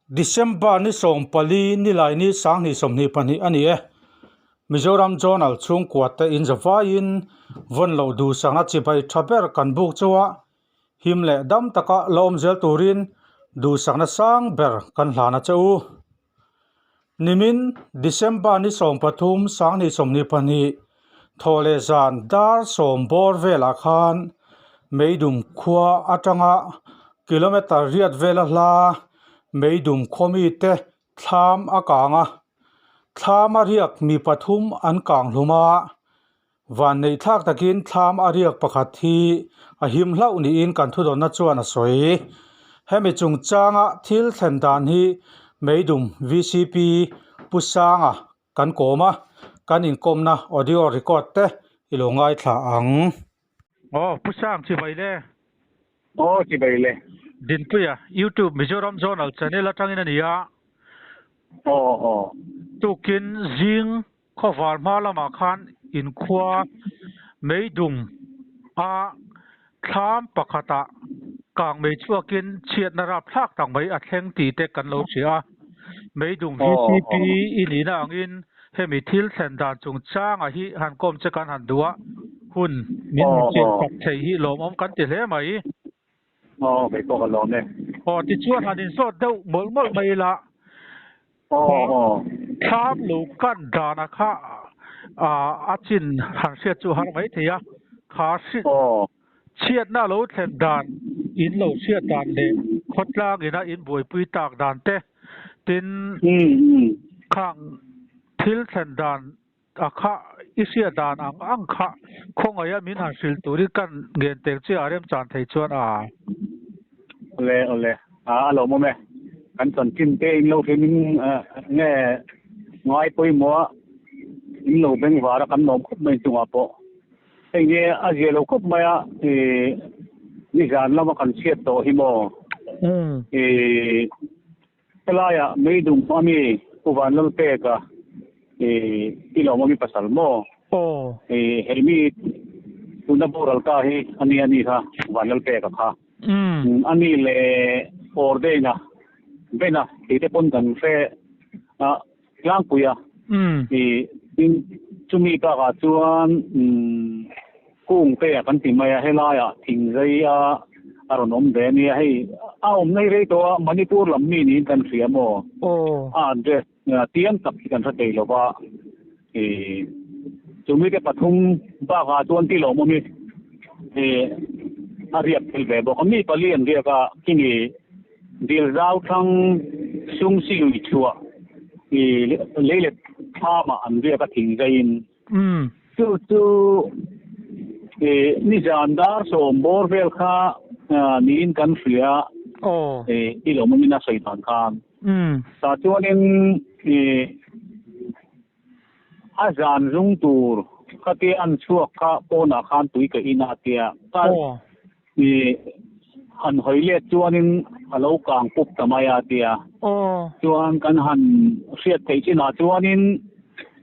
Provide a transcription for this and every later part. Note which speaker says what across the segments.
Speaker 1: December ni 14 Nilaini 2022 a ni e. Mizoram Journal chhungkua te in zavaiin vawn loh duhsakna chibai tha ber kan buk chu a, him leh dam taka la awm zel turin duhsakna sang ber kan hlan a che u. Nimin December ni 13 2022 thawh leh zan dar sawm bawr velah khan Meidum khua atanga kilometre riat vela hla Meidum khaw mite thlam a kang a, thlam a riak mi pathum an kang hlum a, Vanneih thlak takin thlam a riak pakhat hi a him hlauh niin kan thudawnna chuan a sawi. Hemi chungchanga thil thlen dan hi Meidum vcp Pu Sanga kan kawm a, kan inkawmna audio record te i lo ngaithla ang. Aw Pu Sang chibai le.
Speaker 2: Aw chibai le.
Speaker 1: Dinpuia YouTube Mizoram Zonal channel atangin a ni a.
Speaker 2: Aw aw.
Speaker 1: Tukin zing Khawvar hma lamah khan inkhua meidum a thlam pakhatah kang mei chhuakin chhiatna rapthlak tak mai a thleng tih te kan lo hria a. Meidum VCP i nihna angin hemi thil thlen dan chungchangah hi han kawm che kan han duh a, hun min han chin chak thei hi lawmawm kan ti hle mai.
Speaker 2: Aw, kei pawh ka lawm e.
Speaker 1: Aw, tichuan han inzawt deuh mawlh mawlh mai ila.
Speaker 2: Aw, aw.
Speaker 1: Thlam lo kan dana kha a chin han hriat chu har mai thei a. Kha chhiatna lo thlen dan, in lo hriat dan leh khawtlang ina in buaipui tak dan te, tin khang thil thlen dan A kha i hriat dan ang ang kha khawngaih a min han hrilh turin kan ngen tek che a remchan thei chuan a.
Speaker 2: Awle awle a a lawmawm e. Kan chanchin te in lo hrim in nge ngai pawimawh a in lo bengvar a kan lawm khawp mai chungah pawh. Hei nge a zia lo khawp mai a i nizan lama kan chhiat tawh hi maw i Helaiah Meidum ami Pu Vanlalpeka i lawm ami pasal maw?
Speaker 1: Aw.
Speaker 2: I hei mi tuna boral ta hi ani ani kha Vanlalpeka kha. Ani leh Ordeina Bena tih te pawn kan hre a tlangpui a. I tin chumi bakah chuan Kung te a kan ti mai a, helaiah thingzei a a rawn awm ve a nia, hei a awm nei rei tawh a, Manipur lam mi niin kan hria maw?
Speaker 1: Aw.
Speaker 2: A address tiang tak hi kan hre thei lo va, ih chumi te pathum bakah chuan ti lawm awm i, ih a riak tel ve bawk a, mi pali an riak a, khini dil zau thlang sum si lui chhuah ih leilet thlamah an riak a thingzeiin. Chu chu nizan dar sawm bawr vel kha niin kan hria i lo mawmin a sawi dan khan. Tah chuanin a zan zung tur khatia an chhuak kha pawnah khan tui ka in a tia. Han hawi let chuanin a lo kang pup ta mai a tia. Chuan kan han hriat theih chinah chuanin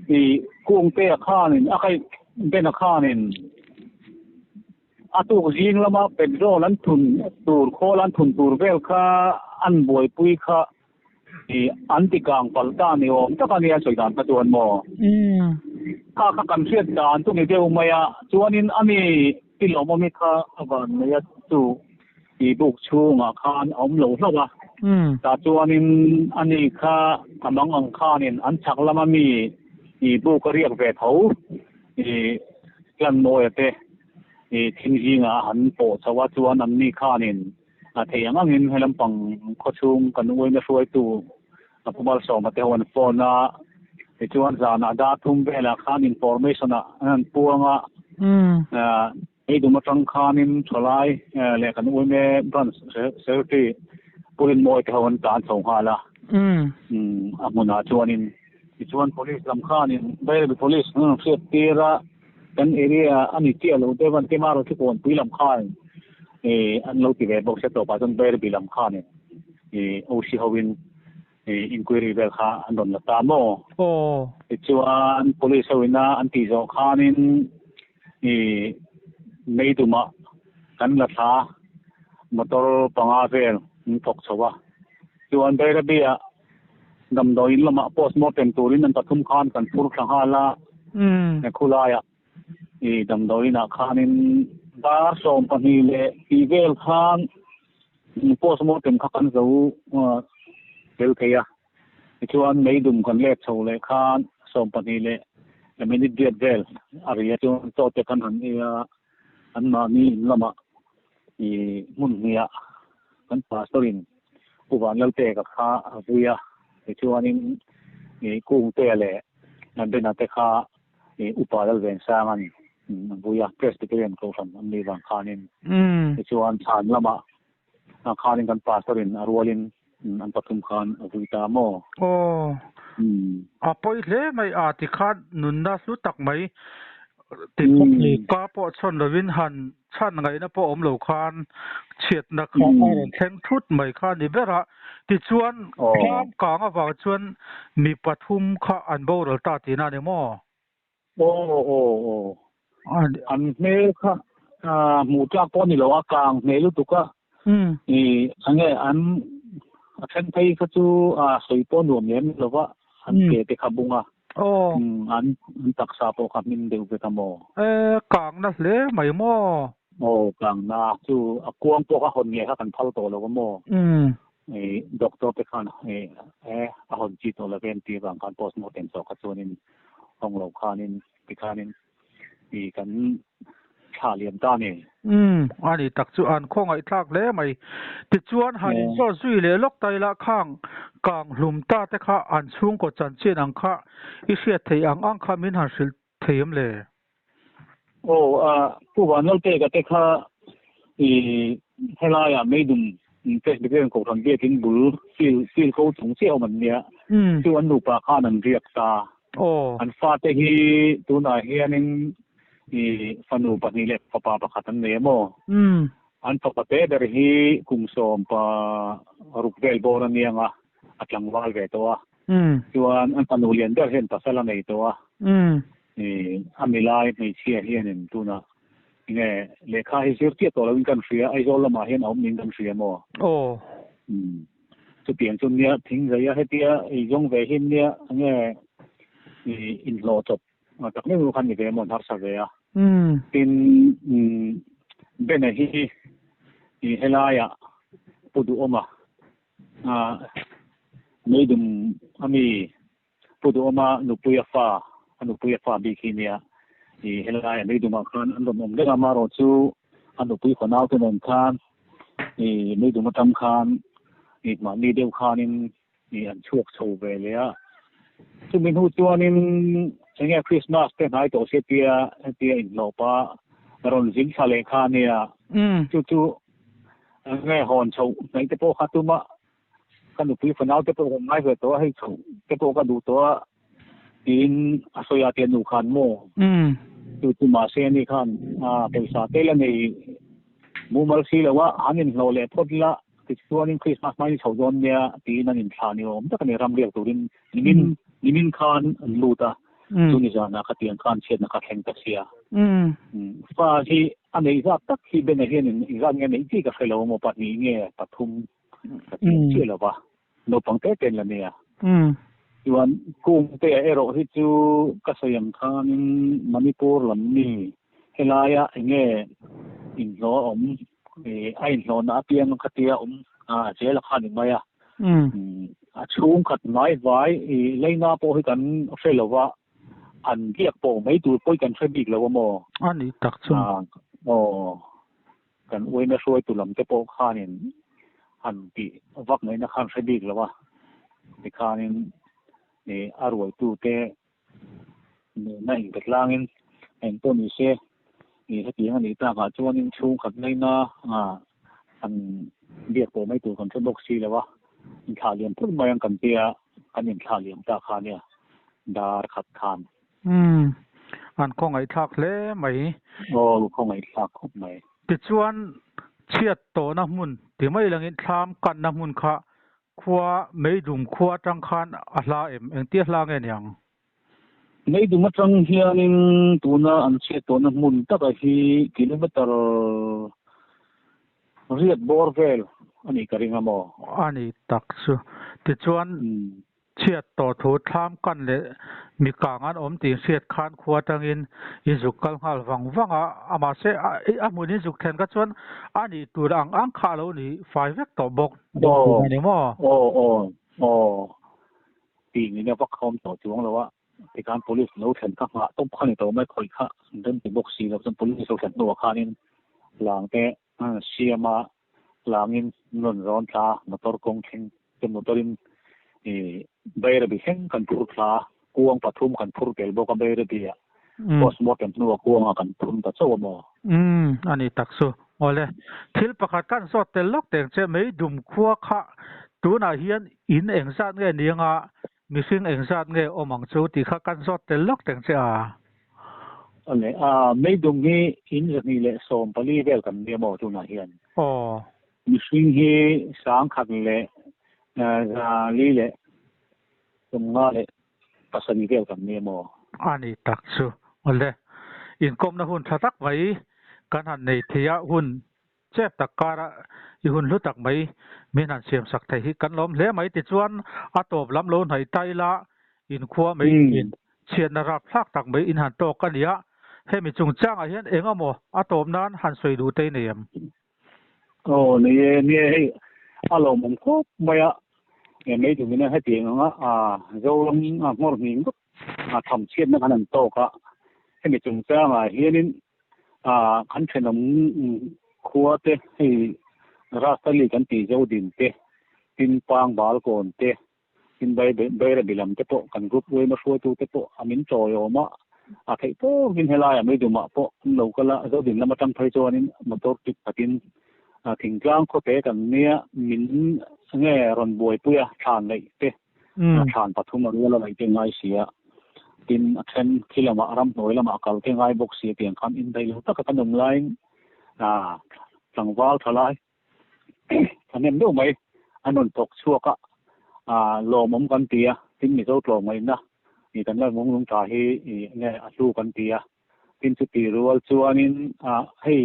Speaker 2: i Kungtea khanin a kaih Bena khanin a tuk zing lama petrol an thun tur khawl an thun tur vel kha an buaipui kha i an ti kang palh ta ni awm tak a nia sawi dan kha chuan maw? Kha kha kan hriat dan chu ni deuh mai a, chuanin ani i lawmawmi kha a van mai a chu i buk chhungah khan a awm lo hlauh a, tah chuanin ani kha a mang ang khanin an chhak lama mi i buk a riak ve tho i Tlanmawia te i thing zingah a han pawh chho a, chuan anni khanin A thei ang angin he lampang khawchhung kan uaina hruaitu a Pu Malsawma te ho an phone a, tichuan zanah dar thum velah khan information ah an han puang a, Eidum atang khanin thalai leh kan uaina branch secretary Pu Rinmawia te ho an tlan chho nghal a, a hmunah chuanin tichuan police lam khanin Bairabi police an rawn hriat tir a. Kan area a ni chiah lo deuh an ti mar chu kawnpui lam khan ih an lo ti ve bawk sia tawpah chuan Bairabi lam khanin ih OC hoin ih inquiry vel kha an rawn la ta maw?
Speaker 1: Aw.
Speaker 2: Tichuan police hoin a an tih zawh khanin ih Meidumah kan la thla motor panga vel an thawk chho a. Chuan Bairabi-ah damdawiin lamah postmortem turin an pathum khan kan phur thla nghal a, khulaiah i damdawiinah khanin dar 12 leh tih vel khan postmortem kha kan zo tel thei a. Tichuan meidum kan let chho leh khan 12 leh minute riat vel a ri a, chuan chaw te kan han ei a, anmahni in lamah i hmun hniah kan pastor in Pu Vanlalpeka kha a vui a, tichuanin i Kungtea leh Bena te kha i Upa Lalvengsanga'n a vui a, Presbyterian Kohhran an nih vang khanin. Tichuan chhan lamah khanin kan pastor in a rualin an pathum khan a vui ta maw?
Speaker 1: Aw, a pawi hle mai a tikhan nunna hlu tak mai Tikhan ni ka pawh chhawn lovin han chhan ngaihna pawh awm lo khan chhiatna kha a rawn thleng thut mai kha a ni ber a. Tichuan thlam kang avang chuan mi pathum kha an boral ta tihna a ni maw?
Speaker 2: Aw aw aw. An hmel kha hmuh tlak pawh a ni lo a, kang hmel lutuk a. I enge an a then phei kha chu a sawi pawh nuam lem lo va, an ke te kha bung a.
Speaker 1: Aw.
Speaker 2: An taksa pawh kha hming deuh vek a maw?
Speaker 1: E, kangna hle mai maw?
Speaker 2: Aw, kangna chu a kuang pawh kha hawn nge kha kan phal tawh lo a maw? I doctor te khan e a hawn chi tawh lo ve an tih avang khan postmortem zawh kha chuanin hawng lo khanin tikhanin i kan thla liam ta ni.
Speaker 1: Umm, a ni tak chu an khawngaih thlak hle mai. Tichuan han inzawt zui leh lawk ta ila khang kang hlum ta te kha an chhungkaw chanchin ang kha i hriat theih ang ang kha min han hrilh thei em le?
Speaker 2: Aw, a Pu Vanlalpeka te kha i helaiah Meidum Presbyterian Kohhran biakin bul field field ko chung chiah awm an nia. Chu an nupa khan an riak ta. An fate hi tunah hianin i fanu pahnih leh fapa pakhat an nei a maw? An fapa te ber hi kum sawm pa ruk vel bawr a niang a, a tlangval ve tawh a. Chuan an fanu lian ber hian pasal a nei tawh a. I a milai hmeichhia hianin tunah enge lehkha hi zir chiah tawh loin kan hria, Aizawl lamah hian a awm niin kan hria maw? Chutiang chu nia thing zai a hetia ei zawng ve hi nia enge i inhlawh chawp tak meuh khan ni ve maw an harsa ve a. Tin Bena hi i helaiah Pu Duhawma Meidum ami Pu Duhawma nupui a fa a nupui a fa bik hi nia i helaiah Meidumah khan an rawn awm reng a amaherawh chu a nupui fanau te nen khan i Meidum atang khan i mahni deuh khanin i an chhuak chho ve leh a chumi hnu chuanin enge Christmas te hnai tawh se tia hetia inhlawpa rawn zin thla leh kha ania chu chu enge hawn chhoh hnaih te pawh kha tuma Ka nupui fanau te pawh ka ngai ve tawh a, hei chhoh te pawh ka duh tawh a tiin a sawi a tia nu khan maw? Chu chu mahse ani khan pawisa te la nei mumal si lo a, han inhlawh leh phawt ila tichuanin Christmas hmain i chho dawn nia tiin an inthlah ni awm tak a ni, ram riak turin nimin nimin khan an lut a, chu ni zanah khatiang khan chhiatna kha thleng ta sia. Fa hi a neih zat tak hi Bena hianin engzat nge a neih chi ka hre lo maw, pahnih nge pathum ka chiang chiah lo va, naupang te te an la nia. Chuan Kungtea erawh hi chu ka sawi ang khanin Manipur lam mi helaia enge inhlawh a awm, a inhlawhna apiang khatia awm zel a kha ni mai a. A chhungkhat hnai vai leina pawh hi kan hre lo va, an biak pawh mai tur pawh hi kan hre bik lo a maw?
Speaker 1: A ni tak chu.
Speaker 2: Aw. Kan uaina hruaitu lam te pawh khanin han tih vak ngaihna khan hre bik lo a, tikhanin a ruaitu te nena inpe tlangin eng pawh ni se hetiang a nih takah chuanin chhungkhat ngaina han biak pawh mai tur kan hre bawk si lo a, inthlah liam phut mai ang kan tia kan inthlah liam ta kha nia dar khat khan.
Speaker 1: Umm, an khawngaihthlak hle mai.
Speaker 2: Aw, khawngaihthlak khawp mai.
Speaker 1: Tichuan, chhiat tawhna hmun ti mai langin thlam kanna hmun kha khua Meidum khua atang khan a hla em? Engtia hla nge niang?
Speaker 2: Meidum atang hianin tuna an chhiat tawhna hmun taka hi kilometer riat bawr vel. anih ka ring a maw?
Speaker 1: A ni tak chu. Tichuan, chhiat tawh thu thlam kan leh mi kang an awm tih hriat khan khua atangin i zuk kal nghal vang vang a, amahse a hmun in zuk thlen kha chuan a nih tur ang ang kha a lo ni fai vek tawh bawk dawn tih a ni maw?
Speaker 2: Aw aw aw tih ni deuh vak kha awm tawh chuang lo a, tikhan police lo thlen kha nghah tawp kha ni tawh mai khawih kha an rem ti bawk si lo chuan police lo thlen hnuah khanin lang te siam a langin an rawn zawn thla a, motor kawng thleng te motor in ih Bairabi thleng kan phur thla a, kuang pathum kan phur tel bawk a Bairabi ah postmortem hnuah kuangah kan phun ta chauh a maw?
Speaker 1: Umm a ni tak chu. Awle, thil pakhat kan zawt tel lawk teng che mei dum khua kha tunah hian in engzat nge ni anga mihring engzat nge awm ang chu tih kha kan zawt tel lawk teng che a.
Speaker 2: Awle, a mei dum hi in 214 vel kan nia maw tunah hian?
Speaker 1: Aw.
Speaker 2: Mihring hi 1457 vel kan nia maw?
Speaker 1: A ni tak chu. Awle, inkawmna hun tha tak mai kan han nei thei a, hun chep tak kara i hun hlu tak mai min han siam sak thei hi kan lawm hle mai. Tichuan, a tawp lam lo hnaih ta ila, inkhua mai in chhiatna rapthlak tak mai in han tawk a ni a. Hemi chungchangah hian eng emaw a tawp nan han sawi duh te i nei em?
Speaker 2: Aw nei e, nia hei a lawmawm khawp mai a, e mei tumina hetiang anga a Zoram a nghawr hnih ngawt a tham chhiatna khan an tawk a, hemi chungchangah hianin a kan thenawm khua te hei Rastali kan tih Zodin te, Tinpang Balkawn te, Tin Bairabi lam te pawh kan group uaima hruaitu te pawh a min tawiawm a, a theih tawkin helaiah Meidumah pawh an lo kal a, Zodin lam atang phei chuanin motor tip khatin thingtlang khawte kan nia min nge rawn buaipui a, thlan laih te, thlan pathum a rual a laih te ngai si a, tin a then khi lamah ramhnuai lamah kal te ngai bawk si a tiang khan indaih lo taka kan awm laiin tlangval thalai Thahnem deuh mai an rawn thawk chhuak a, lawmawm kan ti a, tin Mizo tlawmngaihna ih kan lal mung lung tha hi ih nge a hlu kan ti a, tin chuti rual chuanin hei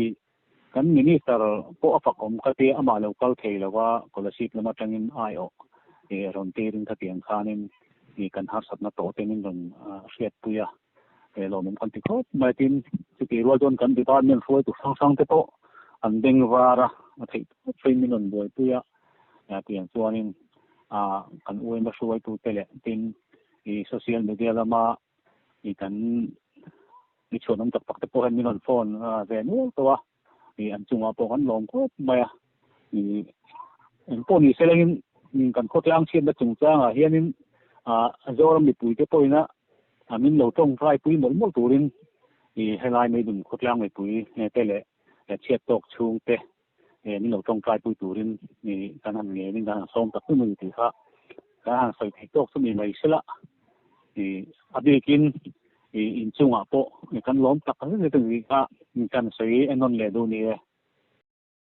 Speaker 2: kan Minister pawh a fakawm ka tia amah lo kal thei lo a, Kolasib lam atangin aiawh ih rawn tirin khatiang khanin ih kan harsatna tawh te min rawn hriatpui a, lawmawm kan ti khawp mai tin chuti rual chuan kan department hruaitu hrang hrang te pawh an beng var a, a theih tawp pheiin min rawn buaipui a, tiang chuanin ah kan uaima hruaitu te leh tin ih social media lama ih kan mi chhuanawm tak tak te pawh hian min rawn phone ve nual tawh a, ih an chungah pawh kan lawm khawp mai a, ih engpawh ni se lengin kan khawtlang chhiatna chungchangah hianin ah Zoram mipuite pawhin a A min lo tawngtai pui mawlh mawlh turin i helai Meidum khawtlang mipui te leh chhiat tawk chhung te min lo tawngtai pui turin i kan han ngenin kan han sawm tak chu ni tih kha kan han sawi theih tawk chu ni mai sela i a bikin i inchungah pawh kan lawm tak zet zet a ni kha kan sawi en nawn leh duh ni e.